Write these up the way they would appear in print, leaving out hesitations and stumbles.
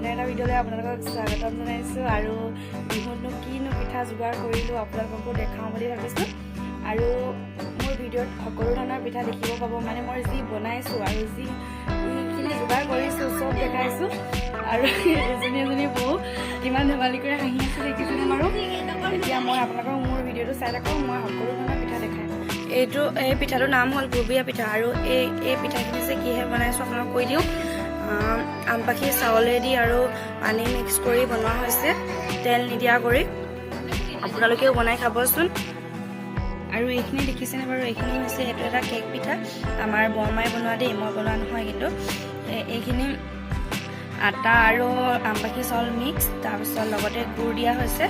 অন্য এটা ভিডিঅ'লৈ আপোনালোকক স্বাগতম জনাইছোঁ। আৰু বিহুতনো কিনো পিঠা যোগাৰ কৰিলোঁ, আপোনালোককো দেখাওঁ বুলি ভাবিছোঁ। আৰু মোৰ ভিডিঅ'ত সকলো ধৰণৰ পিঠা দেখিব পাব, মানে মই যি বনাইছোঁ আৰু যিখিনি যোগাৰ কৰিছোঁ, চব দেখাইছোঁ। আৰু এজনী এজনী বৌ কিমান ধেমালি কৰি হাঁহি আছে, দেখিছেনে বাৰু? এতিয়া মই আপোনালোকক মোৰ ভিডিঅ'টো চাই থাকক, মই সকলো ধৰণৰ পিঠা দেখাম। এই পিঠাটোৰ নাম হ'ল বুৰবুৰীয়া পিঠা। আৰু এই পিঠাখিনি যে কিহে বনাইছোঁ, আপোনালোকক কৈ দিওঁ। আমপাখি চাউলেদি আৰু পানী মিক্স কৰি বনোৱা হৈছে, তেল নিদিয়া কৰি। আপোনালোকেও বনাই খাবচোন। আৰু এইখিনি দেখিছেনে বাৰু? এইখিনি হৈছে, এইটো এটা কেক পিঠা, আমাৰ বৰমাই বনোৱা দেই, মই বনোৱা নহয় কিন্তু। এইখিনি আটা আৰু আমপাখি চাউল মিক্স, তাৰপিছত লগতে গুড় দিয়া হৈছে।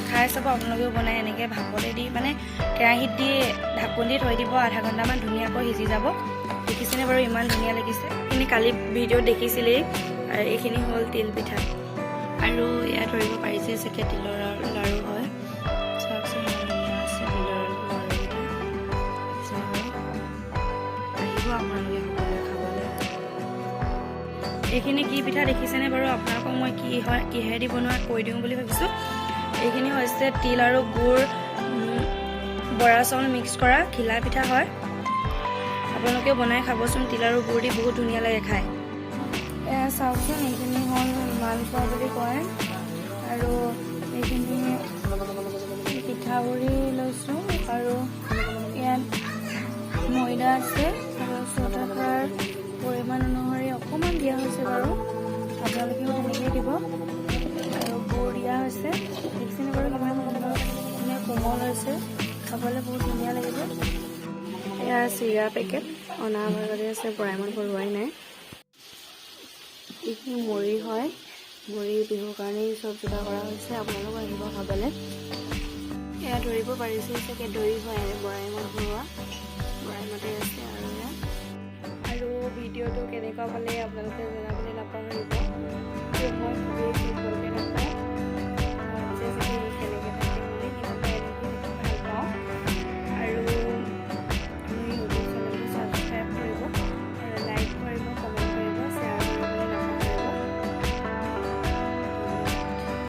খাই চাব আপোনালোকেও বনাই। এনেকৈ ভাপতে দি, মানে কেৰাহীত দি ঢাকোন দি থৈ দিব আধা ঘণ্টামান, ধুনীয়াকৈ সিজি যাব। দেখিছেনে বাৰু, ইমান ধুনীয়া লাগিছে? এইখিনি কালি ভিডিঅ'ত দেখিছিলেই। আৰু এইখিনি হ'ল তিল পিঠা। আৰু এয়া ধৰিব পাৰিছে চাগে, তিলৰ লাড়ু হয়। চাওকচোন, ইমান ধুনীয়া আছে তিলৰ লাড়ুকেইটা। দেখিছেনে বাৰু? আহিব আপোনালোকে সকলোৱে খাবলৈ। এইখিনি কি পিঠা দেখিছেনে বাৰু? আপোনালোকক মই কি হয়, কিহেদি বনোৱা কৈ দিওঁ বুলি ভাবিছোঁ। এইখিনি হৈছে তিল আৰু গুড়, বৰা চাউল মিক্স কৰা ঘিলা পিঠা হয়। আপোনালোকেও বনাই খাবচোন, তিল আৰু গুড় দি বহুত ধুনীয়া লাগে খাই। এয়া চাওকচোন, এইখিনি হ'ল মালপোৱা বুলি কয়। আৰু এইখিনি পিঠাগুড়ি লৈছোঁ আৰু ইয়াত ময়দা আছে আৰু চৌদাখাৰ পৰিমাণ অনুসৰি অকণমান দিয়া হৈছে বাৰু, আপোনালোকেও তেনেকেই দিব। আৰু গুড় দিয়া হৈছে। দেখিছেনে বাৰু, কিমান সুন্দৰ, ধুনীয়া কোমল হৈছে, খাবলৈ বহুত ধুনীয়া লাগিব। এয়া চিৰা পেকেট অনা ভাগতে আছে, বৰাইমত ভৰোৱাই নাই। এইখিনি মুড়ি হয়, মুড়ি বিহুৰ কাৰণেই চব যোগাৰ কৰা হৈছে। আপোনালোকো আহিব খাবলৈ। এয়া ধৰিব পাৰিছে চাগে, দৈ হয়, বৰাইমত ভৰোৱা, বৰাইমতে আছে। আৰু এয়া আৰু ভিডিঅ'টো কেনেকুৱা পালে আপোনালোকে জনাবলৈ নাপাহৰিব।